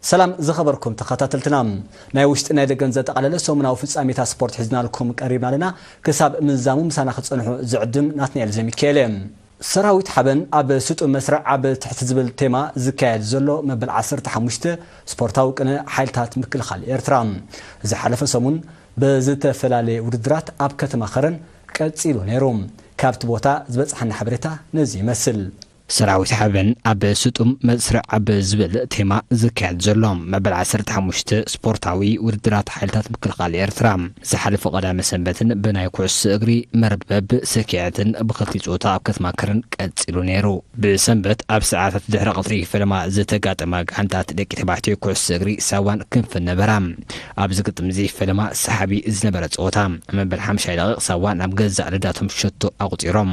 ሰላም ዝኸበርኩም ተኸታተልትና፣ ናይ ውሽጢ ናይ ደገን ዘጠቓለለ ሰሙናዊ ፍጻሜታት ስፖርት ሒዝናልኩም ቀሪብና ኣለና። ክሳብ ምዛሙ ምሳና ክጸንሑ ዝዕድም ናትናኤል ዘሚካኤል እየ። ሰራዊት ሓበን ኣብ ስጡም መስርዕ ኣብ ትሕቲ ዝብል ቴማ ዝካየድ ዘሎ መበል ዓሰርተ ሓሙሽተ ስፖርታዊ ቅነ ሓይልታት ምክልኻል ኤርትራ ዝሓለፈ ሰሙን ብዝተፈላለየ ውድድራት ኣብ ከተማ ኸረን ቀጺሉ ነይሩ። ካብቲ ቦታ ዝበጽሓና ሓበሬታ ነዚ ይመስል። ሰራዊት ሓበን ኣብ ስጡም መስርዕ ኣብ ዝብል ቴማ ዝካየድ ዘሎ መበል ዓሰርተ ሓሙሽተ ስፖርታዊ ውድድራት ሓይልታት ምክልኻል ኤርትራ ዝሓለፈ ቀዳመ ሰንበትን ብናይ ኩዕሶ እግሪ መርበብ ሰኪዐትን ብክልቲ ጾታ ኣብ ከተማ ከረን ቀጺሉ ነይሩ። ብሰንበት ኣብ ሰዓታት ድሕሪ ቀትሪ ፈለማ ዝተጋጠማ ጋንታት ደቂ ተባዕትዮ ኩዕሶ እግሪ ሳዋን ክንፍን ነበራ። ኣብዚ ግጥም እዚ ፈለማ ሰሓቢ ዝነበረ ጸወታ። ኣብ መበል ሓምሻይ ደቂቕ ሳዋ ናብ ገዛእ ልዳቶም ሸቶ ኣቑጺሮም።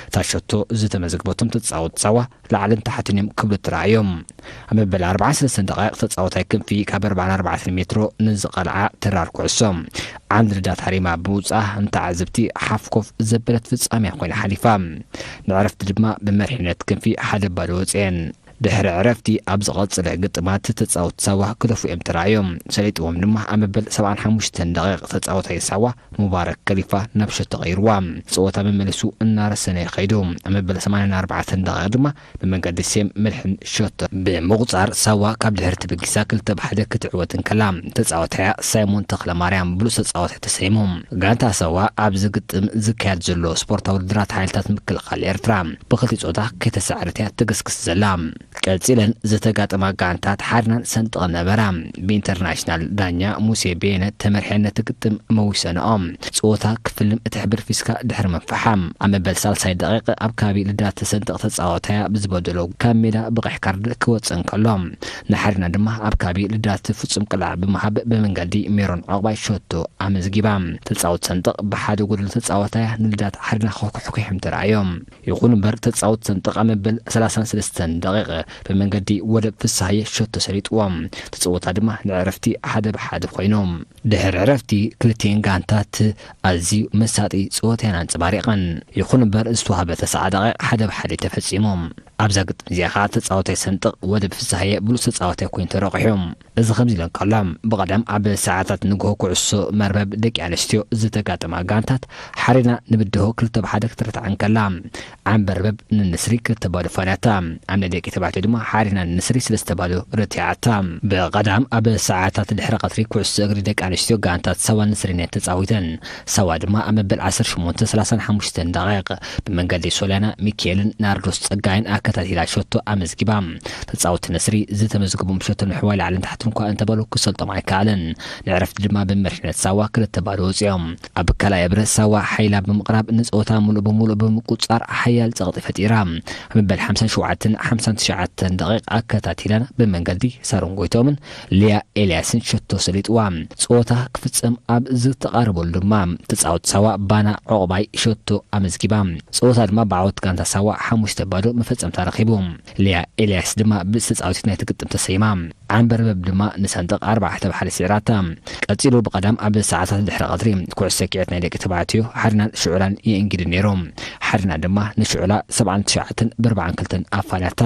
እታ ሸቶ ዝተመዘግበቶም ተጻወትቲ ሳዋ ላዕልን ታሕትን እዮም ክብሉ ተራእዮም። ኣብ መበል ኣርባዓን ሰለስተን ደቂቕ ተጻወታይ ክንፊ ካብ ኣርባዓን ኣርባዕተን ሜትሮ ንዝቐልዓ ተራር ኩዕሶ ዓንዲ ልዳት ሃሪማ ብምውጻኣ ንተዓዘብቲ ሓፍ ኮፍ ዘበለት ፍጻሜ ኮይና ሓሊፋ። ንዕረፍቲ ድማ ብመሪሕነት ክንፊ ሓደ ባዶ ወጽኤን። ድሕሪ ዕረፍቲ ኣብ ዝቐጽለ ግጥማት ተጻወትቲ ሳዋ ክደፉ እዮም ተራእዮም። ሰሊጥዎም ድማ ኣብ መበል ሰብዓን ሓሙሽተን ደቂቕ ተጻወታይ ሳዋ ሙባረክ ከሊፋ ናብ ሸቶ ቀይርዋ። ጸወታ መመሊሱ እናረሰነ ይኸይዱ። ኣብ መበል ሰማንያን ኣርባዕተን ደቂቕ ድማ ብመንገዲ ሴም መድሕን ሸቶ ብምቑጻር ሳዋ ካብ ድሕሪ ተበጊሳ ክልተ ብሓደ ክትዕወት እንከላ፣ ተጻወታያ ሳይሞን ተኽለማርያም ብሉጽ ተጻወታይ ተሰይሙ። ጋንታ ሳዋ ኣብዚ ግጥም ዝካየድ ዘሎ ስፖርታዊ ውድድራት ሓይልታት ምክልኻል ኤርትራ ብክልቲ ጾታ ከይተሳዕረት እያ ትግስግስ ዘላ። ቀጺለን ዝተጋጠማ ጋንታት ሓድናን ሰንጥቕን ነበራ። ብኢንተርናሽናል ዳኛ ሙሴ ቤነ ተመርሐን ነቲ ግጥም መዊሰንኦም። ጸወታ ክፍልም እቲ ሕብር ፊስካ ድሕሪ ምንፍሓም፣ ኣብ መበል ሳልሳይ ደቂቕ ኣብ ከባቢ ልዳት ተሰንጥቕ ተጻወታያ ብዝበደሎ ካብ ሜዳ ብቐሕ ካርድ ክወጽእ እንከሎ፣ ንሓድና ድማ ኣብ ከባቢ ልዳት ፍጹም ቅልዓ ብምሃብ ብመንገዲ ሜሮን ዑቕባይ ሸቶ ኣመዝጊባ። ተጻወት ሰንጥቕ ብሓደ ጎደሎ ተጻወታያ ንልዳት ሓድና ክሕኩሕኩሕም ተራእዮም። ይኹን እምበር ተጻወት ሰንጥቕ ኣብ መበል ሰላሳን ሰለስተን ደቂቕ ብመንገዲ ወደብ ፍስሃየ ሸቶ ሰሊጥዎም። እቲ ጸወታ ድማ ንዕረፍቲ ሓደ ብሓደ ኮይኑ። ድሕሪ ዕረፍቲ ክልቲኤን ጋንታት ኣዝዩ መሳጢ ጸወታ እየን ኣንጸባሪቐን። ይኹን እምበር ዝተዋህበ ተስዓ ደቂቕ ሓደ ብሓደ ተፈጺሙ። ኣብዛ ግጥም እዚኣ ኸኣ ተጻወታይ ሰንጥቕ ወደብ ፍስሃየ ብሉጽ ተጻወታይ ኮይኑ ተረቑሑ። እዚ ከምዚ ኢሉ እንከሎ፣ ብቐዳም ኣብ ሰዓታት ንግሆ ኩዕሶ መርበብ ደቂ ኣንስትዮ ዝተጋጠማ ጋንታት ሓሪና ንብድሆ ክልተ ብሓደ ክትርታዕ እንከላ፣ ዓንበርበብ ንንስሪ ክልተ ባዶ ፋንያታ። ኣብ ናይ ደቂ ተባዕትዮ ድማ ሓሪና ንንስሪ ሰለስተ ባዶ ረቲዓታ። ብቐዳም ኣብ ሰዓታት ድሕሪ ቀትሪ ኩዕሶ እግሪ ደቂ ኣንስትዮ ጋንታት ሳዋ ንስሪን እየን ተጻዊተን። ሳዋ ድማ ኣብ መበል ዓሰርተ ሸሞንተ ሰላሳን ሓሙሽተን ደቂቕ ብመንገዲ ሶልያና ሚካኤልን ናርዶስ ጸጋይን ኣከታቲላ ሸቶ ኣመዝጊባ። ተጻወቲ ነስሪ ዝተመዝገቦም ሸቶ ንሕዋይ ላዕልን ታሕትን እኳ እንተበሉ ክሰልጦም ኣይከኣለን። ንዕረፍቲ ድማ ብመሪሕነት ሳዋ ክልተ ባዶ ወጺኦም። ኣብ ካልኣይ እብረ ሳዋ ሓይላ ብምቕራብ ንጸወታ ምሉእ ብምሉእ ብምቁጽጻር ሓያል ጸቕጢ ፈጢራ። ኣብ መበል ሓምሳን ሸውዓተን ሓምሳን ትሽዓተን ደቂቕ ኣከታቲላን ብመንገዲ ሳሮን ጎይቶምን ሊያ ኤልያስን ሸቶ ሰሊጥዋ። ጸወታ ክፍጸም ኣብ ዝተቓረበሉ ድማ ተጻወቲ ሳዋ ባና ዑቕባይ ሸቶ ኣመዝጊባ። ጸወታ ድማ ብዓወት ጋንታ ሳዋ ሓሙሽተ ባዶ መፈጸምታ ረኺቡ። ሊያ ኤልያስ ድማ ብልጽቲ ተጻዋቲት ናይቲ ግጥም ተሰይማ። ዓንበርበብ ድማ ንሰንጠቕ ኣርባዕተ ብሓደ ስዒራታ። ቀጺሉ ብቐዳም ኣብ ሰዓታት ድሕሪ ቀትሪ ኩዕሶ ሰኪዐት ናይ ደቂ ተባዕትዮ ሓድናን ሽዑላን የእንግዱ ነይሮም። ሓድና ድማ ንሽዑላ ሰብዓን ትሽዓተን ብኣርባዓን ክልተን ኣፋንያታ።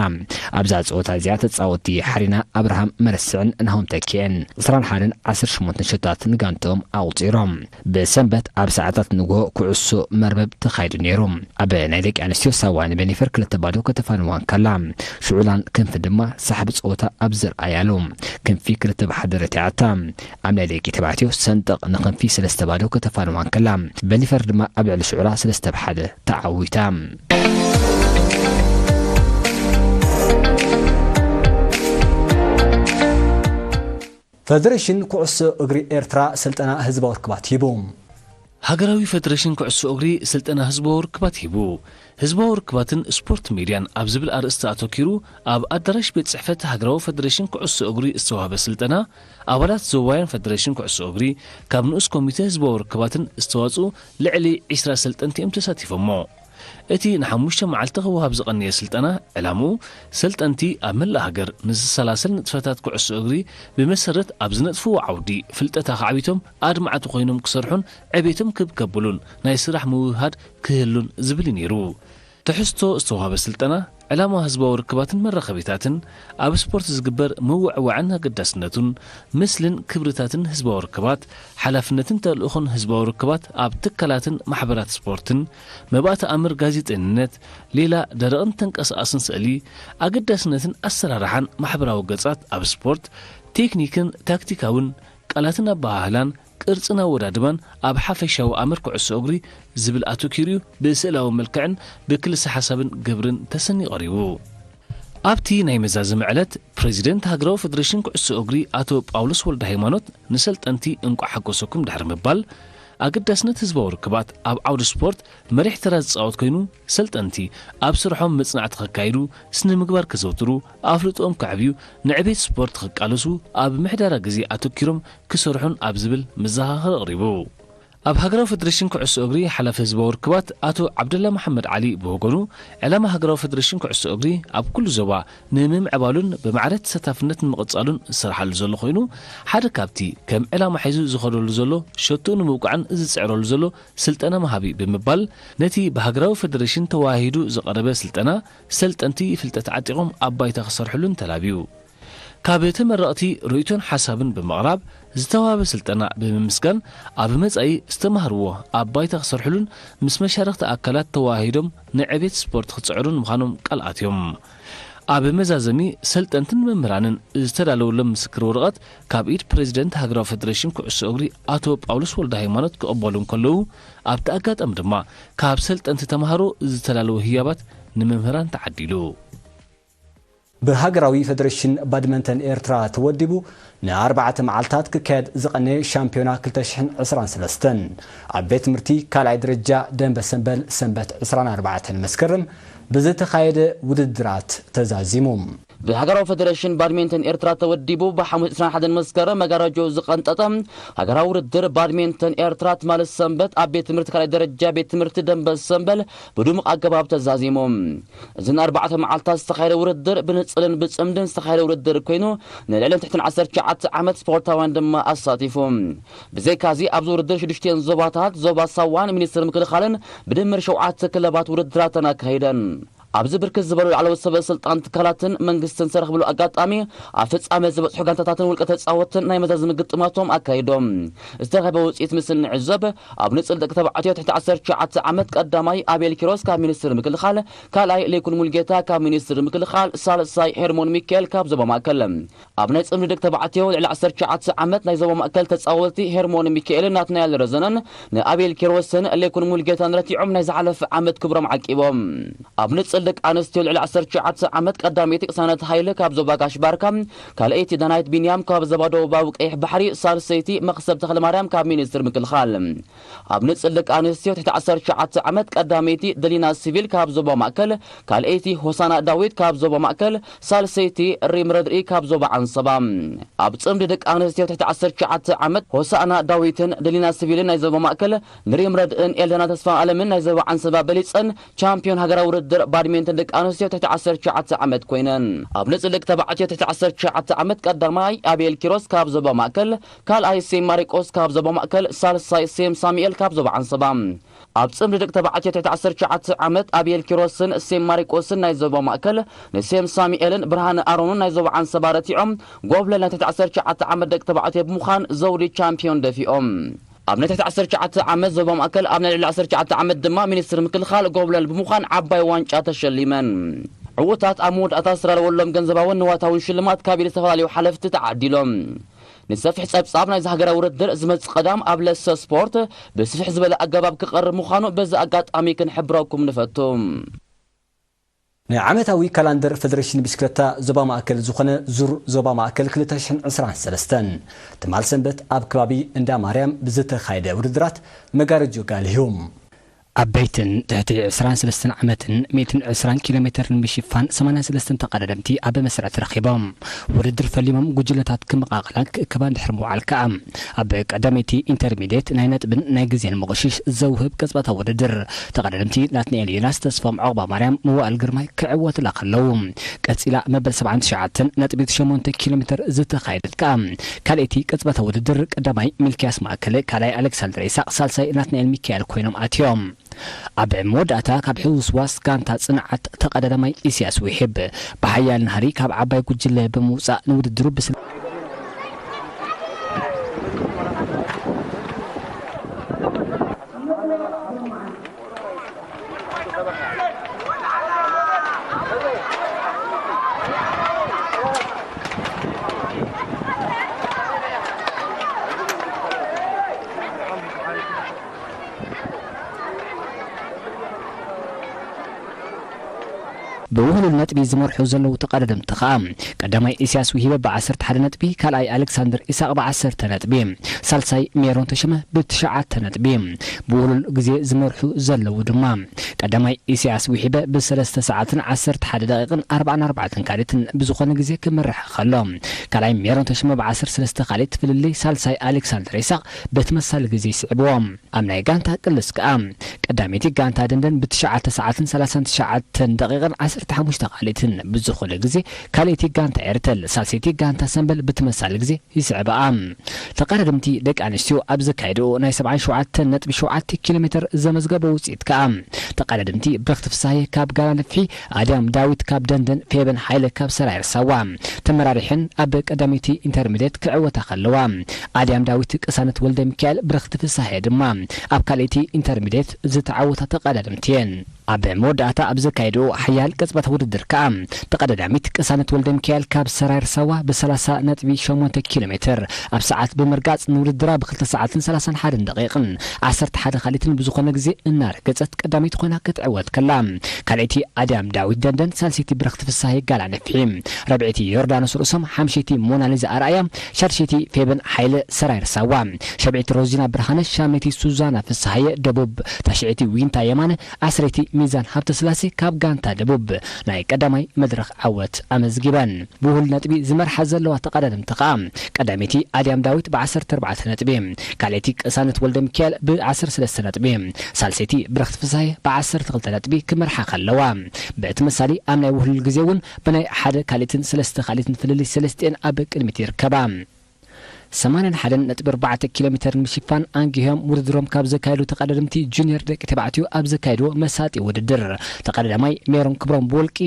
ኣብዛ ጸወታ እዚኣ ተጻወትቲ ሓሪና ኣብርሃም መረስዕን ናሆም ተኪኤን ዕስራን ሓደን ዓሰርተ ሸሞንተን ሸቶታት ንጋንትኦም ኣቑጺሮም። ብሰንበት ኣብ ሰዓታት ንግሆ ኩዕሶ መርበብ ተኻይዱ ነይሩ። ኣብ ናይ ደቂ ኣንስትዮ ሳዋ ንበኒፈር ክልተ ባዶ ከተፋንዋ እንከላ፣ ሽዑላን ክንፊ ድማ ሳሕቢ ጸወታ ኣብ ዘርኣያሉ፣ ክንፊ ክልተ ብሓደ ረቲዓታ። ኣብ ናይ ደቂ ተባዕትዮ ሰንጠቕ ንክንፊ ሰለስተ ባዶ ከተፋንዋ እንከላ፣ በኒፈር ድማ ኣብ ልዕሊ ሽዑላ ሰለስተ ብሓደ ተዓዊታ። ፈደሬሽን ኩዕሶ እግሪ ኤርትራ ስልጠና ህዝባዊ ርክባት ሂቡ። ሃገራዊ ፈደሬሽን ኩዕሶ እግሪ ስልጠና ህዝባዊ ርክባት ሂቡ። ህዝባዊ ርክባትን ስፖርት ሜድያን ኣብ ዝብል ኣርእስቲ ኣተኪሩ ኣብ ኣዳራሽ ቤት ጽሕፈት ሃገራዊ ፈደሬሽን ኩዕሶ እግሪ ዝተዋህበ ስልጠና፣ ኣባላት ዞባውያን ፈደሬሽን ኩዕሶ እግሪ፣ ካብ ንኡስ ኮሚተ ህዝባዊ ርክባትን ዝተዋጽኡ ልዕሊ ዒስራ ሰልጠንቲ እዮም ተሳቲፎሞ። እቲ ንሓሙሽተ መዓልቲ ክወሃብ ዝቐነየ ስልጠና፣ ዕላምኡ ሰልጠንቲ ኣብ መላእ ሃገር ንዝሰላሰል ንጥፈታት ኩዕሶ እግሪ ብመሰረት ኣብ ዝነጥፍዎ ዓውዲ ፍልጠት ኣኻዕቢቶም ኣድማዕቲ ኮይኖም ክሰርሑን ዕቤቶም ክብ ከብሉን ናይ ስራሕ ምውህሃድ ክህሉን ዝብል እዩ ነይሩ። ትሕዝቶ ዝተዋህበ ስልጠና ዕላማ ህዝባዊ ርክባትን መራኸቢታትን፣ ኣብ ስፖርት ዝግበር ምውዕዋዕን ኣገዳስነቱን፣ ምስልን ክብርታትን ህዝባዊ ርክባት፣ ሓላፍነትን ተልእኾን ህዝባዊ ርክባት ኣብ ትካላትን ማሕበራት ስፖርትን፣ መባእቲ ኣምር ጋዜጠኝነት፣ ሌላ ደረቕን ተንቀሳቓስን ስእሊ፣ ኣገዳስነትን ኣሰራርሓን ማሕበራዊ ገጻት ኣብ ስፖርት፣ ቴክኒክን ታክቲካውን ቃላትን ኣበሃህላን ቅርጽን ኣወዳድባን ኣብ ሓፈሻዊ ኣምር ኩዕሶ እግሪ ዝብል ኣተኪሩ እዩ ብስእላዊ መልክዕን ብክልሰ ሓሳብን ግብርን ተሰንዩ ቀሪቡ። ኣብቲ ናይ መዛዘሚ ዕለት፣ ፕሬዚደንት ሃገራዊ ፈደሬሽን ኩዕሶ እግሪ ኣቶ ጳውሎስ ወልደ ሃይማኖት ንሰልጠንቲ እንቋዕ ሓጎሰኩም ድሕሪ ምባል፣ ኣገዳስነት ህዝባዊ ርክባት ኣብ ዓውዲ ስፖርት መሪሕ ተራ ዝጻወት ኮይኑ፣ ሰልጠንቲ ኣብ ስርሖም መጽናዕቲ ከካይዱ፣ ስነ ምግባር ከዘውትሩ፣ ኣፍልጦኦም ከዕብዩ፣ ንዕቤት ስፖርት ክቃለሱ፣ ኣብ ምሕዳራ ግዜ ኣተኪሮም ክሰርሑን ኣብ ዝብል መዘኻኸሪ ኣቕሪቡ። ኣብ ሃገራዊ ፈደሬሽን ኩዕሶ እግሪ ሓላፊ ህዝባዊ ርክባት ኣቶ ዓብደላ መሓመድ ዓሊ ብወገኑ፣ ዕላማ ሃገራዊ ፈደሬሽን ኩዕሶ እግሪ ኣብ ኩሉ ዞባ ንምምዕባሉን ብማዕረ ተሳታፍነት ንምቕጻሉን ዝሰርሓሉ ዘሎ ኮይኑ፣ ሓደ ካብቲ ከም ዕላማ ሒዙ ዝኸደሉ ዘሎ፣ ሸቶኡ ንምውቃዕን ዝጽዕረሉ ዘሎ ስልጠና ምሃብ እዩ ብምባል፣ ነቲ ብሃገራዊ ፈደሬሽን ተወሃሂዱ ዝቐረበ ስልጠና ሰልጠንቲ ፍልጠት ዓጢቖም ኣብ ባይታ ክሰርሕሉን ተላብዩ። ካብ ተመረቕቲ ርእይቶን ሓሳብን ብምቕራብ ዝተዋህበ ስልጠና ብምምስጋን፣ ኣብ መጻኢ ዝተማህርዎ ኣብ ባይታ ክሰርሕሉን ምስ መሻርኽቲ ኣካላት ተወሃሂዶም ንዕቤት ስፖርት ክጽዕሩን ምዃኖም ቃል ኣትዮም። ኣብ መዛዘሚ፣ ሰልጠንትን መምህራንን ዝተዳለወሎም ምስክር ወረቐት ካብ ኢድ ፕሬዚደንት ሃገራዊ ፈደሬሽን ኩዕሶ እግሪ ኣቶ ጳውሎስ ወልደ ሃይማኖት ክቕበሉ እንከለዉ፣ ኣብቲ ኣጋጣሚ ድማ ካብ ሰልጠንቲ ተማሃሮ ዝተዳለወ ህያባት ንመምህራን ተዓዲሉ። ብሃገራዊ ፈደሬሽን ባድመንተን ኤርትራ ተወዲቡ ንኣርባዕተ መዓልታት ክካየድ ዝቐነየ ሻምፒዮና ክልተ ሽሕን ዕስራን ሰለስተን ኣብ ቤት ትምህርቲ ካልኣይ ደረጃ ደንበ ሰምበል ሰንበት ዕስራን ኣርባዕተን መስከረም ብዝተኻየደ ውድድራት ተዛዚሙ። ብሃገራዊ ፈደሬሽን ባድሜንተን ኤርትራ ተወዲቡ ብሓሙስ ዕስራን ሓደን መስከረም መጋረጆ ዝቐንጠጠ ሃገራዊ ውድድር ባድሜንተን ኤርትራ ትማሊ ሰንበት ኣብ ቤት ትምህርቲ ካልኣይ ደረጃ ቤት ትምህርቲ ደንበ ሰምበል ብድሙቕ ኣገባብ ተዛዚሙ። እዚ ንኣርባዕተ መዓልታት ዝተኻየደ ውድድር ብንጽልን ብጽምድን ዝተኻየደ ውድድር ኮይኑ፣ ንልዕልን ትሕትን ዓሰርተ ትሽዓተ ዓመት ስፖርታውያን ድማ ኣሳቲፉ። ብዘይካዚ ኣብዚ ውድድር ሽዱሽቲኤን ዞባታት፣ ዞባ ሳዋን ሚኒስትሪ ምክልኻልን ብድምር ሸውዓተ ክለባት ውድድራተን ኣካይደን። ኣብዚ ብርክት ዝበሉ ላዕለዎት ሰበ ስልጣን ትካላትን መንግስትን ዝተረኽብሉ ኣጋጣሚ፣ ኣብ ፍጻመ ዝበጽሑ ጋንታታትን ውልቀ ተጻወትን ናይ መዛዘሚ ግጥማቶም ኣካይዶም። ዝተረኸበ ውጽኢት ምስ እንዕዘብ፣ ኣብ ንጽል ደቂ ተባዕትዮ ትሕቲ ዓሰርተ ትሽዓተ ዓመት ቀዳማይ ኣቤል ኪሮስ ካብ ሚኒስትሪ ምክልኻል፣ ካልኣይ ለይኩን ሙልጌታ ካብ ሚኒስትሪ ምክልኻል፣ ሳልሳይ ሄርሞን ሚካኤል ካብ ዞባ ማእከል። ኣብ ናይ ጽምዲ ደቂ ተባዕትዮ ልዕሊ ዓሰርተ ትሽዓተ ዓመት ናይ ዞባ ማእከል ተጻወትቲ ሄርሞን ሚካኤልን ናትናኤል ረዘነን ንኣቤል ኪሮስን ለይኩን ሙልጌታን ረቲዖም ናይ ዝሓለፈ ዓመት ክብሮም ዓቂቦም። ኣብ ንጽል ደቂ ኣንስትዮ ልዕሊ ዓሰርተ ትሽዓተ ዓመት ቀዳመይቲ ቅሳነት ሃይለ ካብ ዞባ ጋሽ ባርካ፣ ካልኣይቲ ዳናይት ቢንያም ካብ ዞባ ደቡባዊ ቀይሕ ባሕሪ፣ ሳልሰይቲ መኽሰብ ተኽለማርያም ካብ ሚኒስትሪ ምክልኻል። ኣብ ንጽል ደቂ ኣንስትዮ ትሕቲ ዓሰርተ ትሽዓተ ዓመት ቀዳመይቲ ደሊና ሲቪል ካብ ዞባ ማእከል፣ ካልኣይቲ ሆሳና ዳዊት ካብ ዞባ ማእከል፣ ሳልሰይቲ ሪም ረድኢ ካብ ዞባ ዓንሰባ። ኣብ ጽምዲ ደቂ ኣንስትዮ ትሕቲ ዓሰርተ ትሽዓተ ዓመት ሆሳና ዳዊትን ደሊና ሲቪልን ናይ ዞባ ማእከል፣ ንሪም ረድእን ኤልዳና ተስፋ ኣለምን ናይ ዞባ ዓንሰባ በሊጸን ቻምፒዮን ሃገራዊ ውድድር ባድሜንተን ደቂ ኣንስትዮ ትሕቲ ዓሰርተ ትሽዓተ ዓመት ኮይነን። ኣብ ንጽል ደቂ ተባዕትዮ ትሕቲ ዓሰርተ ትሽዓተ ዓመት ቀዳማይ ኣቤል ኪሮስ ካብ ዞባ ማእከል፣ ካልኣይ ሴም ማሪቆስ ካብ ዞባ ማእከል፣ ሳልሳይ ሴም ሳሙኤል ካብ ዞባ ዓንሰባ። ኣብ ጽምዲ ደቂ ተባዕትዮ ትሕቲ ዓሰርተ ትሽዓተ ዓመት ኣቤል ኪሮስን ሴም ማሪቆስን ናይ ዞባ ማእከል፣ ንሴም ሳሙኤልን ብርሃነ ኣሮንን ናይ ዞባ ዓንሰባ ረቲዖም፣ ጎብለል ናይ ትሕቲ ዓሰርተ ትሽዓተ ዓመት ደቂ ተባዕትዮ ብምዃን ዘውዲ ቻምፒዮን ደፊኦም። ኣብ ናይ ትሕቲ ዓሰርተ ትሽዓተ ዓመት ዞባ ማእከል፣ ኣብ ናይ ልዕሊ ዓሰርተ ትሽዓተ ዓመት ድማ ሚኒስትሪ ምክልኻል ጎብለል ብምዃን ዓባይ ዋንጫ ተሸሊመን። ዕዉታት ኣብ መወዳእታ ዝተዳለወሎም ገንዘባውን ንዋታውን ሽልማት ካብ ኢድ ዝተፈላለዩ ሓለፍቲ ተዓዲሎም። ንሰፊሕ ጸብጻብ ናይዚ ሃገራዊ ውድድር ዝመጽእ ቀዳም ኣብ ለሰ ስፖርት ብስፍሕ ዝበለ ኣገባብ ክቐርብ ምዃኑ በዚ ኣጋጣሚ ክንሕብረኩም ንፈቱ። ናይ ዓመታዊ ካላንደር ፈደሬሽን ብሽክለታ ዞባ ማእከል ዝኾነ ዙር ዞባ ማእከል ክልተ ሽሕን ዕስራን ሰለስተን ትማል ሰንበት ኣብ ከባቢ እንዳ ማርያም ብዝተኻየደ ውድድራት መጋረጆ ጋልዩ። ዓበይትን ትሕቲ ዕስራን ሰለስተን ዓመትን ሚእትን ዕስራን ኪሎ ሜተር ንምሽፋን ሰማንያን ሰለስተን ተቐዳደምቲ ኣብ መስርዕ ተረኺቦም። ውድድር ፈሊሞም ጉጅለታት ክመቓቐላ ክእከባ ድሕሪ ምውዓል ከኣ፣ ኣብ ቀዳመይቲ ኢንተርሚድየት ናይ ነጥብን ናይ ግዜን ምቕሽሽ ዘውህብ ቅጽበታዊ ውድድር፣ ተቐዳደምቲ ናትናኤል ዮናስ፣ ተስፋም ዑቕባ ማርያም፣ መዋእል ግርማይ ክዕወትላ ከለዉ፣ ቀጺላ መበል ሰብዓን ትሽዓተን ነጥቢ ሸሞንተ ኪሎ ሜተር ዝተኻየደት ከኣ ካልኣይቲ ቅጽበታዊ ውድድር ቀዳማይ ሚልክያስ ማእከለ፣ ካልኣይ ኣሌክሳንደር ኢሳቕ፣ ሳልሳይ ናትናኤል ሚካኤል ኮይኖም ኣትዮም። ኣብ መወዳእታ ካብ ሕውስዋስ ጋንታ ጽንዓት ተቐዳዳማይ ኢሳያስ ውሒብ ብሓያል ናህሪ ካብ ዓባይ ጉጅለ ብምውጻእ ንውድድሩ ብስለ ብውህሉል ነጥቢ ዝመርሑ ዘለዉ ተቐዳደምቲ ኸኣ ቀዳማይ ኢሳያስ ውሂበ ብ ዓሰርተ ሓደ ነጥቢ፣ ካልኣይ ኣሌክሳንደር ኢሳቕ ብ ዓሰርተ ነጥቢ፣ ሳልሳይ ሜሮን ተሸመ ብ ትሽዓተ ነጥቢ። ብውህሉል ግዜ ዝመርሑ ዘለዉ ድማ ቀዳማይ ኢሳያስ ውሂበ ብ ሰለስተ ሰዓትን ዓሰርተ ሓደ ደቂቕን ኣርባዓን ኣርባዕተን ካልኢትን ብዝኾነ ግዜ ክመርሕ ከሎ፣ ካልኣይ ሜሮን ተሸመ ብ ዓሰርተ ሰለስተ ካልኢት ፍልልይ ሳልሳይ ኣሌክሳንደር ኢሳቕ ብተመሳሳሊ ግዜ ይስዕብዎ። ኣብ ናይ ጋንታ ቅልስ ከኣ ቀዳመይቲ ጋንታ ደንደን ብትሽዓተ ሰዓትን ሰላሳን ትሽዓተን ደቂቕን ዓሰርተ ሓሙሽተ ካልኢትን ብዝኾነ ግዜ፣ ካልኣይቲ ጋንታ ኤርተል፣ ሳልሰይቲ ጋንታ ሰምበል ብተመሳሳሊ ግዜ ይስዕብኣ። ተቐዳደምቲ ደቂ ኣንስትዮ ኣብ ዘካየድኦ ናይ ሰብዓን ሸውዓተን ነጥቢ ሸውዓተ ኪሎ ሜትር ዘመዝገበ ውጽኢት ከኣ፣ ተቐዳደምቲ ብረኽቲ ፍሳሃየ ካብ ጋላ ነፍሒ፣ ኣድያም ዳዊት ካብ ደንደን፣ ፌበን ሓይለ ካብ ሰራየር ሳዋ ተመራሪሐን ኣብ ቀዳመይቲ ኢንተርሚድየት ክዕወታ ከለዋ፣ ኣድያም ዳዊት፣ ቅሳነት ወልደ ሚካኤል፣ ብረኽቲ ፍሳሃየ ድማ ኣብ ካልኣይቲ ኢንተርሚድየት ዝተዓወታ ተቐዳደምቲ እየን። ኣብ መወዳእታ ኣብ ዘካየድኦ ሓያል ቅጽበት ውድድር ከኣ፣ ተቐዳዳሚት ቅሳነት ወልደ ሚካኤል ካብ ሰራየር ሳዋ ብ ሰላሳ ነጥቢ ሸሞንተ ኪሎ ሜትር ኣብ ሰዓት ብምርጋጽ ንውድድራ ብ ክልተ ሰዓትን ሰላሳን ሓደን ደቂቕን ዓሰርተ ሓደ ካልኢትን ብዝኾነ ግዜ እናረገጸት ቀዳመይቲ ኮይና ክትዕወት ከላ፣ ካልኣይቲ ኣድያም ዳዊት ደንደን፣ ሳልሰይቲ ብረኽቲ ፍሳሃየ ጋላ ነፍሒ፣ ራብዐይቲ ዮርዳኖስ ርእሶም፣ ሓምሸይቲ ሞናሊዛ ኣርኣያ፣ ሻድሸይቲ ፌበን ሓይለ ሰራየር ሳዋ፣ ሻብዐይቲ ሮዚና ብርሃነ፣ ሻምነይቲ ሱዛና ፍሳሃየ ደቡብ፣ ታሽዐይቲ ዊንታ የማነ፣ ዓስረይቲ ሚዛን ሃብተስላሴ ካብ ጋንታ ደቡብ ናይ ቀዳማይ መድረኽ ዓወት ኣመዝጊበን። ብውህሉል ነጥቢ ዝመርሓ ዘለዋ ተቐዳደምቲ ከኣ፣ ቀዳመይቲ ኣድያም ዳዊት ብ ዓሰርተ ኣርባዕተ ነጥቢ፣ ካልኣይቲ ቅሳነት ወልደ ሚካኤል ብ ዓሰርተ ሰለስተ ነጥቢ፣ ሳልሰይቲ ብረኽቲ ፍሳሃየ ብ ዓሰርተ ክልተ ነጥቢ ክመርሓ ከለዋ፣ ብተመሳሳሊ ኣብ ናይ ውህሉል ግዜ እውን ብናይ ሓደ ካልኢትን ሰለስተ ካልኢትን ፍልልይ ሰለስቲኤን ኣብ ቅድሚት ይርከባ። ሰማንያን ሓደን ነጥቢ ኣርባዕተ ኪሎ ሜተር ንምሽፋን ኣንጊሆም ውድድሮም ካብ ዘካየዱ ተቐዳደምቲ ጁኒየር ደቂ ተባዕትዮ ኣብ ዘካየድዎ መሳጢ ውድድር፣ ተቐዳዳማይ ሜሮን ክብሮም ብውልቂ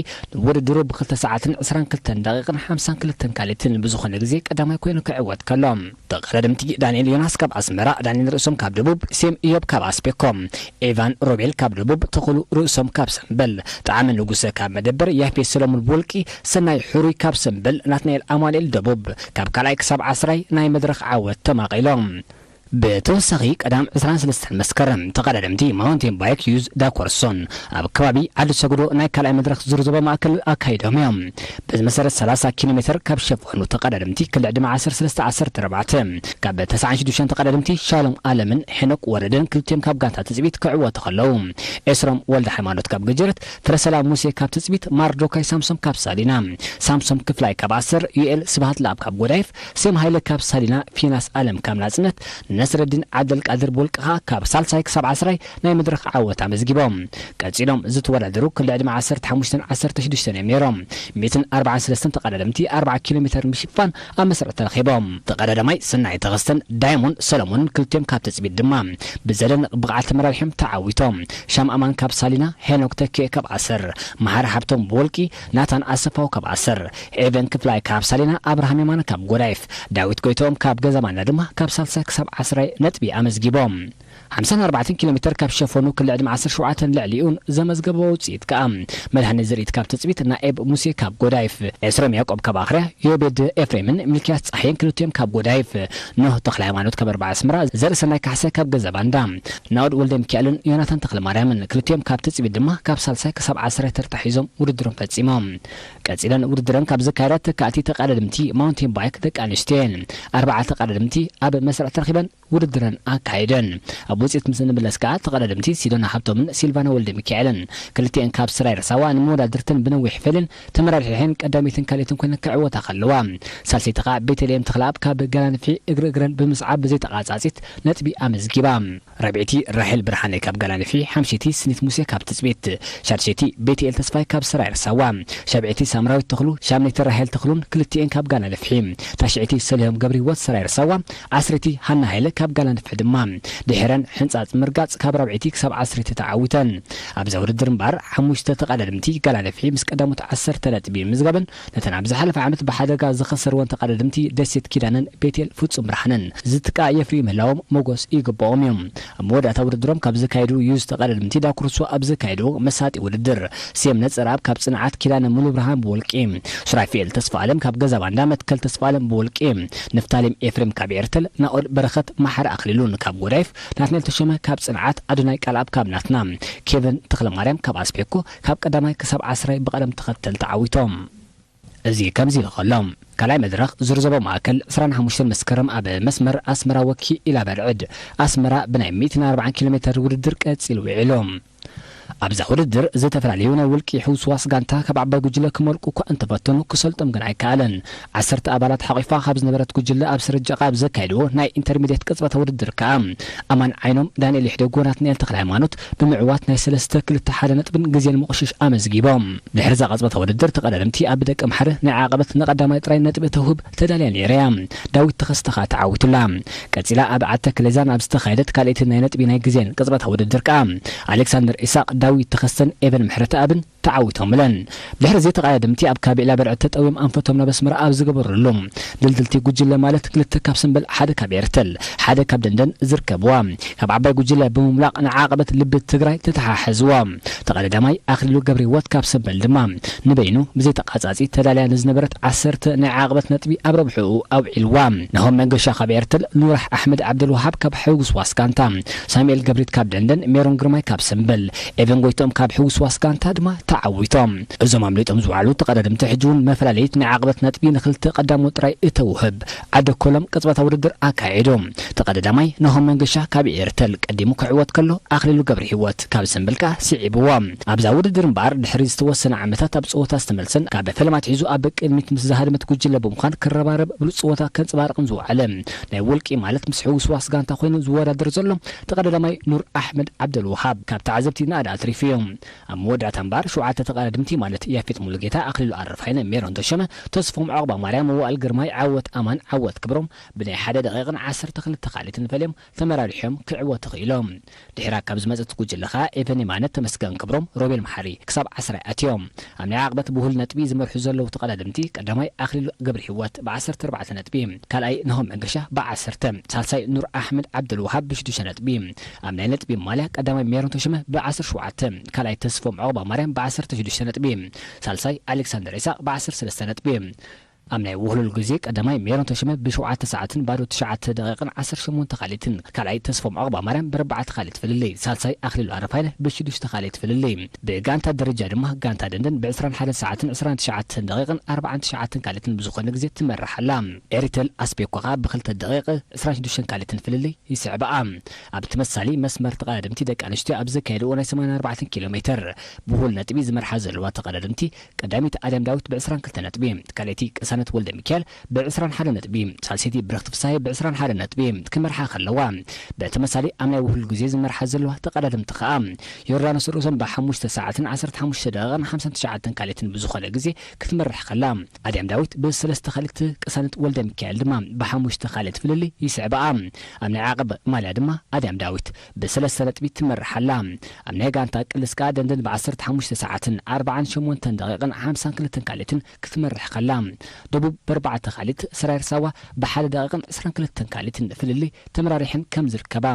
ውድድሩ ብክልተ ሰዓትን ዕስራን ክልተን ደቂቕን ሓምሳን ክልተን ካልኢትን ብዝኾነ ግዜ ቀዳማይ ኮይኑ ክዕወት ከሎ፣ ተቐዳደምቲ ዳንኤል ዮናስ ካብ ኣስመራ፣ ዳንኤል ርእሶም ካብ ደቡብ፣ ሴም ኢዮብ ካብ ኣስፔኮ፣ ኤቫን ሮቤል ካብ ደቡብ፣ ተኽሉ ርእሶም ካብ ሰምበል፣ ጣዕመ ንጉሰ ካብ መደበር፣ ያፌት ሰሎሞን ብውልቂ፣ ሰናይ ሕሩይ ካብ ሰምበል፣ ናትናኤል ኣማኑኤል ደቡብ ካብ ካልኣይ ክሳብ ዓስራይ ናይ መድረኽ ዓወት ተማቒሎም። ብተወሳኺ ቀዳም ዕስራን ሰለስተን መስከረም ተቐዳደምቲ ማውንቴን ባይክ ዩዝ ዳኮርሶን ኣብ ከባቢ ዓዲ ሰግዶ ናይ ካልኣይ መድረኽ ዙር ዞባ ማእከል ኣካይዶም እዮም። በዚ መሰረት ሰላሳ ኪሎ ሜተር ካብ ሸፈኑ ተቐዳደምቲ ክልዕ ድማ ዓሰርተ ሰለስተ ዓሰርተ ኣርባዕተ ካብ ተስዓን ሽዱሽተን ተቐዳደምቲ ሻሎም ኣለምን ሄኖክ ወረደን ክልቲኦም ካብ ጋንታ ትጽቢት ክዕወቱ ከለዉ፣ ኤስሮም ወልደ ሃይማኖት ካብ ገጀረት፣ ፍረሰላም ሙሴ ካብ ትጽቢት፣ ማርዶካይ ሳምሶም ካብ ሳሊና፣ ሳምሶም ክፍላይ ካብ ዓሰር፣ ዩኤል ስብሃት ለኣብ ካብ ጎዳይፍ፣ ሴም ሃይለ ካብ ሳሊና፣ ፊናስ ኣለም ካብ ናጽነት፣ ነስረዲን ዓብደልቃድር ብውልቅኻ ካብ ሳልሳይ ክሳብ ዓስራይ ናይ መድረኽ ዓወት ኣመዝጊቦም። ቀጺሎም ዝተወዳደሩ ክልተ ዕድመ ዓሰርተ ሓሙሽተን ዓሰርተ ሽዱሽተን እዮም ነይሮም። ሚእትን ኣርባዓን ሰለስተን ተቐዳደምቲ ኣርብዓ ኪሎ ሜተር ምሽፋን ኣብ መስርዕ ተረኺቦም። ተቐዳዳማይ ሰናይ ተኸስተን ዳይሞን ሰለሞንን ክልቲኦም ካብ ትጽቢት ድማ ብዘደንቕ ብቕዓት ተመራሪሖም ተዓዊቶም። ሻም ኣማን ካብ ሳሊና፣ ሄኖክ ተኪኤ ካብ ኣሰር፣ መሓሪ ሃብቶም ብወልቂ፣ ናታን ኣሰፋው ካብ ኣሰር፣ ኤቨን ክፍላይ ካብ ሳሊና፣ ኣብርሃም የማነ ካብ ጎዳይፍ፣ ዳዊት ጎይትኦም ካብ ገዛ ማና ድማ ካብ ሳልሳይ ክሳብ ዓስራይ ነጥቢ ኣመዝጊቦም። ሓምሳን ኣርባዕተን ኪሎ ሜተር ካብ ሸፈኑ ክልተ ዕድመ ዓሰርተ ሸውዓተን ልዕሊኡን ዘመዝገበ ውጽኢት ከኣ፣ መድሃኒ ዝርኢት ካብ ትጽቢት፣ ናኤብ ሙሴ ካብ ጎዳይፍ፣ ኤስሮም ያዕቆብ ካብ ኣኽርያ፣ ዮቤድ ኤፍሬምን ሚልክያስ ጸሓየን ክልቲኦም ካብ ጎዳይፍ፣ ኖህ ተኽለ ሃይማኖት ካብ ኣርባዓ ኣስመራ፣ ዘርእሰናይ ካሕሳይ ካብ ገዛ ባንዳ፣ ናኦድ ወልደ ሚካኤልን ዮናታን ተኽለ ማርያምን ክልቲኦም ካብ ትጽቢት ድማ ካብ ሳልሳይ ክሳብ ዓስራይ ተርታ ሒዞም ውድድሮም ፈጺሞም። ቀጺለን ውድድረን ካብ ዘካየዳ ተካእቲ ተቐዳደምቲ ማውንቴን ባይክ ደቂ ኣንስትዮ እየን። ኣርባዓ ተቐዳደምቲ ኣብ መስርዕ ተረኺበን ውድድረን ኣካይደን። ኣብ ውጽኢት ምስ እንምለስ ከኣ ተቐዳደምቲ ሲዶና ሃብቶምን ሲልቫና ወልደ ሚካኤልን ክልቲኤን ካብ ስራይ ርሳዋ ንመወዳድርተን ብነዊሕ ፈልየን ተመራሪሐን ቀዳመይትን ካልኣይትን ኮይነን ክዕወታ ከለዋ፣ ሳልሰይቲ ከኣ ቤተልሔም ተኽለኣብ ካብ ገላንፍሒ እግሪ እግረን ብምስዓብ ብዘይተቓጻጺት ነጥቢ ኣመዝጊባ። ራብዐይቲ ራሄል ብርሃነ ካብ ገላንፍሒ፣ ሓምሸይቲ ስኒት ሙሴ ካብ ትጽቢት፣ ሻድሸይቲ ቤትኤል ተስፋይ ካብ ስራይ ርሳዋ፣ ሻብዐይቲ ሳምራዊት ተኽሉ፣ ሻምነይቲ ራሄል ተኽሉን ክልቲኤን ካብ ገላንፍሒ፣ ታሽዐይቲ ሰሊሆም ገብረህይወት ሰራይ ርሳዋ፣ ዓስረይቲ ሃና ሃይለ ካብ ጋላ ነፍሒ ድማ ድሕረን ሕንጻጽ ምርጋጽ ካብ ራብዐይቲ ክሳብ ዓሰርተ ተዓዊተን። ኣብዛ ውድድር እምበኣር ሓሙሽተ ተቐዳደምቲ ጋላ ነፍሒ ምስ ቀዳሞት ዓሰርተ ነጥቢ ምዝጋበን ነተን ኣብ ዝሓለፈ ዓመት ብሓደጋ ዝኸሰርወን ተቐዳደምቲ ደሴት ኪዳነን ቤቴል ፍጹም ብርሃንን ዝትካእ የፍርዩ ምህላዎም መጎስ ይግብኦም እዩ። ኣብ መወዳእታ ውድድሮም ካብ ዘካየዱ ዩዝ ተቐዳደምቲ ዳኩርሶ ኣብ ዘካየዱ መሳጢ ውድድር፣ ሴም ነጸርኣብ ካብ ጽንዓት፣ ኪዳነ ሙሉ ብርሃን ብወልቂ፣ ሱራፌል ተስፋ ኣለም ካብ ገዛ ባንዳ፣ መትከል ተስፋ ኣለም ብወልቂ፣ ንፍታሌም ኤፍሬም ካብ ኤርተል፣ ናኦድ በረኸት ማሕረ ኣኽሊሉን ካብ ጎዳይፍ፣ ናትናኤል ተሾመ ካብ ጽንዓት፣ ኣዶናይ ቃልኣብ ካብ ናትና፣ ኬቨን ተኽለማርያም ካብ ኣስፔኮ ካብ ቀዳማይ ክሳብ ዓስራይ ብቐደም ተኸተል ተዓዊቶም። እዚ ከምዚ ኢሉ ከሎ፣ ካልኣይ መድረኽ ዝርዘቦ ማእከል ዕስራን ሓሙሽተን መስከረም ኣብ መስመር ኣስመራ ወኪ ኢላ በርዕድ ኣስመራ ብናይ ሚእትን ኣርባዓን ኪሎ ሜተር ውድድር ቀጺሉ ውዒሉ። ኣብዛ ውድድር ዝተፈላለዩ ናይ ውልቂ ሕውስዋስ ጋንታ ካብ ዓባይ ጉጅለ ክመልቁ እኳ እንተፈተኑ ክሰልጦም ግን ኣይከኣለን። ዓሰርተ ኣባላት ሓቒፋ ካብ ዝነበረት ጉጅለ ኣብ ስርጃ ኣብ ዘካየድዎ ናይ ኢንተርሚድየት ቅጽበታ ውድድር ከኣ ኣማን ዓይኖም፣ ዳንኤል ይሕደጎ፣ ናትናኤል ተኽለ ሃይማኖት ብምዕዋት ናይ ሰለስተ ክልተ ሓደ ነጥብን ግዜን ምቑሽሽ ኣመዝጊቦም። ድሕሪ እዛ ቅጽበታ ውድድር ተቐዳደምቲ ኣብ ደቂ ኣምሓረ ናይ ዓቐበት ንቐዳማይ ጥራይ ነጥቢ ተውህብ ተዳልያ ነይራ እያ። ዳዊት ተኸስተ ከኣ ተዓዊቱላ። ቀጺላ ኣብ ዓዲ ተክሌዛን ኣብ ዝተኻየደት ካልኣይቲ ናይ ነጥቢ ናይ ግዜን ቅጽበታ ውድድር ከኣ ኣሌክሳንደር ኢሳቕ፣ ዳዊት ተኸስተን ኤቨን ምሕረተኣብን ተዓዊቶምለን። ብድሕሪ እዚ ተቐዳደምቲ ኣብ ካቢዕላ በርዕድ ተጠውዮም ኣንፈቶም ናብ ኣስመራ ኣብ ዝገበሩሉ ድልድልቲ ጉጅለ ማለት ክልተ ካብ ሰምበል፣ ሓደ ካብ ኤርተል፣ ሓደ ካብ ደንደን ዝርከብዋ ካብ ዓባይ ጉጅለ ብምምላቕ ንዓቐበት ልቢ ትግራይ ተተሓሐዝዋ። ተቐዳዳማይ ኣኽሊሉ ገብረህይወት ካብ ሰምበል ድማ ንበይኑ ብዘይ ተቓጻጺ ተዳልያ ንዝነበረት ዓሰርተ ናይ ዓቐበት ነጥቢ ኣብ ረብሕኡ ኣውዒልዋ። ናሆም መንገሻ ካብ ኤርተል፣ ኑራሕ ኣሕመድ ዓብደልወሃብ ካብ ሕውስዋስ ጋንታ፣ ሳሙኤል ገብሪት ካብ ደንደን፣ ሜሮን ግርማይ ካብ ሰምበል፣ ኤቨን ጎይቶም ካብ ሕውስዋስ ጋንታ ድማ ተዓዊቶም። እዞም ኣምሊጦም ዝወዓሉ ተቐዳደምቲ ሕጂ እውን መፈላለዪት ናይ ዓቐበት ነጥቢ ንክልተ ቀዳሞት ጥራይ እተውህብ ዓደ ኮሎም ቅጽበታ ውድድር ኣካየዱ። ተቐዳዳማይ ናሆም መንገሻ ካብ ኤርተል ቀዲሙ ክዕወት ከሎ፣ ኣኽሊሉ ገብረህይወት ካብ ሰምበል ከኣ ስዒብዎ። ኣብዛ ውድድር እምበኣር ድሕሪ ዝተወሰነ ዓመታት ኣብ ጸወታ ዝተመልሰን ካብ ፈለማ ኣትሒዙ ኣብ ቅድሚት ምስ ዝሃደመት ጉጅለ ብምዃን ክረባረብ ብሉጽ ጸወታ ከንጸባርቕን ዝወዓለ ናይ ውልቂ ማለት ምስ ሕውስዋስ ጋንታ ኮይኑ ዝወዳደር ዘሎ ተቐዳዳማይ ኑር ኣሕመድ ዓብደልወሃብ ካብ ተዓዘብቲ ናእዳ ኣትሪፉ እዩ። ኣብ መወዳእታ እምበኣር ሸውዓተ ተቐዳደምቲ ማለት ያፌት ሙሉጌታ፣ ኣኽሊሉ ኣረፋይነ፣ ሜሮን ተሾመ፣ ተስፎም ዑቕባ ማርያም፣ መዋእል ግርማይ፣ ዓወት ኣማን፣ ዓወት ክብሮም ብናይ ሓደ ደቂቕን ዓሰርተ ክልተ ካልትን ፈልዮም ተመራሪሖም ክዕወቱ ክኢሎም። ድሒራ ካብ ዝመጸት ጉጅለ ከኣ ኤቨን የማነ፣ ተመስገን ክብሮም፣ ሮቤል መሓሪ ክሳብ ዓስራይ ኣትዮም። ኣብ ናይ ዓቕበት ብሁል ነጥቢ ዝመርሑ ዘለዉ ተቐዳደምቲ ቀዳማይ ኣኽሊሉ ገብረህይወት ብዓሰርተ ኣርባዕተ ነጥቢ፣ ካልኣይ ናሆም መንገሻ ብዓሰርተ፣ ሳልሳይ ኑር ኣሕመድ ዓብደልወሃብ ብሽዱሽተ ነጥቢ። ኣብ ናይ ነጥቢ ማልያ ቀዳማይ ሜሮን ተሾመ ብዓሰርተ ሸውዓተ፣ ካልኣይ ተስፎም ዑቕባ ማርያም ብዓሰርተ ሽዱሽተ ነጥቢ፣ ሳልሳይ ኣሌክሳንደር ኢሳቕ ብዓሰርተ ሰለስተ ነጥቢ። ኣብ ናይ ውህሉል ግዜ ቀዳማይ ሜሮን ተሾመ ብሸውዓተ ሰዓትን ባዶ ትሽዓተ ደቂቕን ዓሰርተ ሸሞንተ ካልኢትን፣ ካልኣይ ተስፎም ዑቕባ ማርያም ብኣርባዕተ ካልኢት ፍልልይ፣ ሳልሳይ ኣኽሊሉ ኣረፋይነ ብሽዱሽተ ካልኢት ፍልልይ። ብጋንታ ደረጃ ድማ ጋንታ ደንደን ብዕስራን ሓደን ሰዓትን ዕስራን ትሽዓተን ደቂቕን ኣርባዓን ትሽዓተን ካልኢትን ብዝኾነ ግዜ ትመርሕ ኣላ። ኤሪተል ኣስቤኮ ከኣ ብክልተ ደቂቕ ዕስራን ሽዱሽተን ካልኢትን ፍልልይ ይስዕብኣ። ኣብ ተመሳሳሊ መስመር ተቐዳደምቲ ደቂ ኣንስትዮ ኣብ ዘካየድዎ ናይ ሰማንያን ኣርባዕተን ኪሎ ሜተር ብሁል ነጥቢ ዝመርሓ ዘለዋ ተቐዳደምቲ ቀዳሚት ኣድያም ዳዊት ብዕስራን ክልተ ነጥቢ፣ ካልኣይቲ ቅሳነት ወልደ ሚካኤል ብዕስራን ሓደ ነጥቢ፣ ሳልሰይቲ ብርኽቲ ፍሳሄ ብዕስራን ሓደ ነጥቢ ክመርሓ ከለዋ፣ ብተመሳሳሊ ኣብ ናይ ውህሉል ግዜ ዝመርሓ ዘለዋ ተቐዳደምቲ ከኣ ዮርዳኖስ ርእሶም ብሓሙሽተ ሰዓትን ዓሰርተ ሓሙሽተ ደቂቕን ሓምሳን ትሽዓተን ካልኢትን ብዝኾነ ግዜ ክትመርሕ ከላ፣ ኣድያም ዳዊት ብሰለስተ ካልኢት ቅሳነት ወልደ ሚካኤል ድማ ብሓሙሽተ ካልኢት ፍልልይ ይስዕብኣ። ኣብ ናይ ዓቐብ ማልያ ድማ ኣድያም ዳዊት ብሰለስተ ነጥቢ ትመርሕ ኣላ። ኣብ ናይ ጋንታ ቅልስ ከኣ ደንደን ብዓሰርተ ሓሙሽተ ሰዓትን ኣርባዓን ሸሞንተን ደቂቕን ሓምሳን ክልተን ካልኢትን ክትመርሕ ከላ፣ ደቡብ ብኣርባዕተ ካልኢት፣ ሰራየር ሳዋ ብሓደ ደቂቕን ዕስራን ክልተን ካልኢትን ፍልልይ ተመራሪሐን ከም ዝርከባ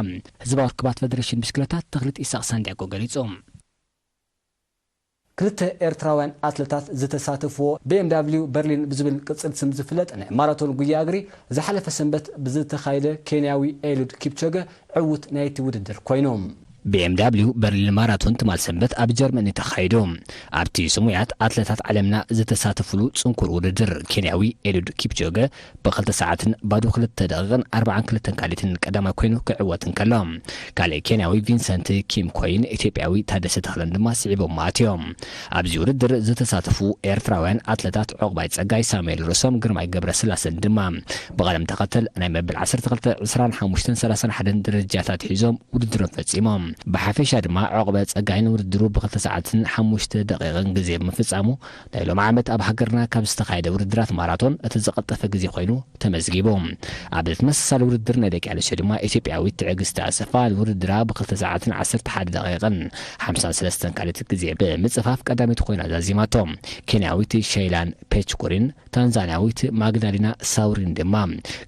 ህዝባዊ ርክባት ፌደሬሽን ብሽክለታ ተኽሊት ኢሳቕ ሳንዲያጎ ገሊጹ። ክልተ ኤርትራውያን ኣትለታት ዝተሳተፍዎ ቢ ኤም ዳብሊው በርሊን ብዝብል ቅጽል ስም ዝፍለጥ ናይ ማራቶን ጉያ እግሪ ዝሓለፈ ሰንበት ብዝተኻየደ ኬንያዊ ኤሉድ ኪፕቾገ ዕዉት ናይቲ ውድድር ኮይኑ። ቢ ኤም ዳብሊው በርሊን ማራቶን ትማል ሰንበት ኣብ ጀርመን እዩ ተኻይዱ። ኣብቲ ስሙያት ኣትለታት ዓለምና ዝተሳተፍሉ ጽንኩር ውድድር ኬንያዊ ኤሉድ ኪፕቾገ ብኽልተ ሰዓትን ባዶ ክልተ ደቂቕን ኣርባዓን ክልተን ካልኢትን ቀዳማይ ኮይኑ ክዕወት እንከሎ፣ ካልእ ኬንያዊ ቪንሰንት ኪም ኮይን ኢትዮጵያዊ ታደሰ ተኽለን ድማ ስዒቦም ኣትዮም። ኣብዚ ውድድር ዝተሳተፉ ኤርትራውያን ኣትለታት ዑቕባይ ጸጋይ፣ ሳሙኤል ርእሶም፣ ግርማይ ገብረስላሰን ድማ ብቐደም ተኸተል ናይ መበል ዓሰርተ ክልተ፣ ዕስራን ሓሙሽተን፣ ሰላሳን ሓደን ደረጃታት ሒዞም ውድድሮም ፈጺሞም። ብሓፈሻ ድማ ዑቕበ ጸጋይ ንውድድሩ ብክልተ ሰዓትን ሓሙሽተ ደቂቕን ግዜ ብምፍጻሙ ናይ ሎም ዓመት ኣብ ሃገርና ካብ ዝተኻየደ ውድድራት ማራቶን እቲ ዝቐልጠፈ ግዜ ኮይኑ ተመዝጊቡ። ኣብ ተመሳሳሊ ውድድር ናይ ደቂ ኣንስትዮ ድማ ኢትዮጵያዊት ትዕግስቲ ኣሰፋ ንውድድራ ብክልተ ሰዓትን ዓሰርተ ሓደ ደቂቕን ሓምሳን ሰለስተን ካልኢት ግዜ ብምጽፋፍ ቀዳሚት ኮይና ዛዚማቶ። ኬንያዊት ሸይላን ፔችኩሪን ታንዛንያዊት ማግዳሊና ሳውሪን ድማ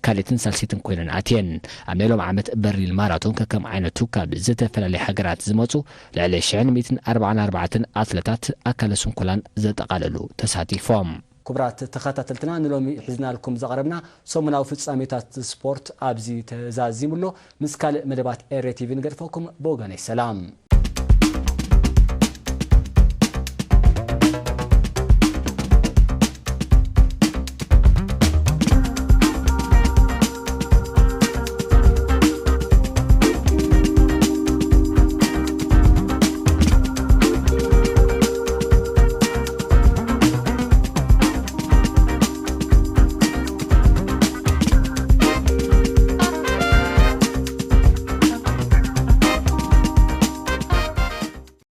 ካልኢትን ሳልሲትን ኮይነን ኣትየን። ኣብ ናይ ሎም ዓመት በርሊን ማራቶን ከከም ዓይነቱ ካብ ዝተፈላለየ ሃገራት ዝመጹ ልዕሊ ሽሕን ሚእትን ኣርባዓን ኣርባዕተን ኣትለታት ኣካለ ስንኩላን ዘጠቓለሉ ተሳቲፎም። ክቡራት ተኸታተልትና፣ ንሎሚ ሒዝናልኩም ዘቕረብና ሰሙናዊ ፍጻሜታት ስፖርት ኣብዚ ተዛዚሙ ኣሎ። ምስ ካልእ መደባት ኤሬ ቲቪ ንገድፈኩም። ብወገነይ ሰላም።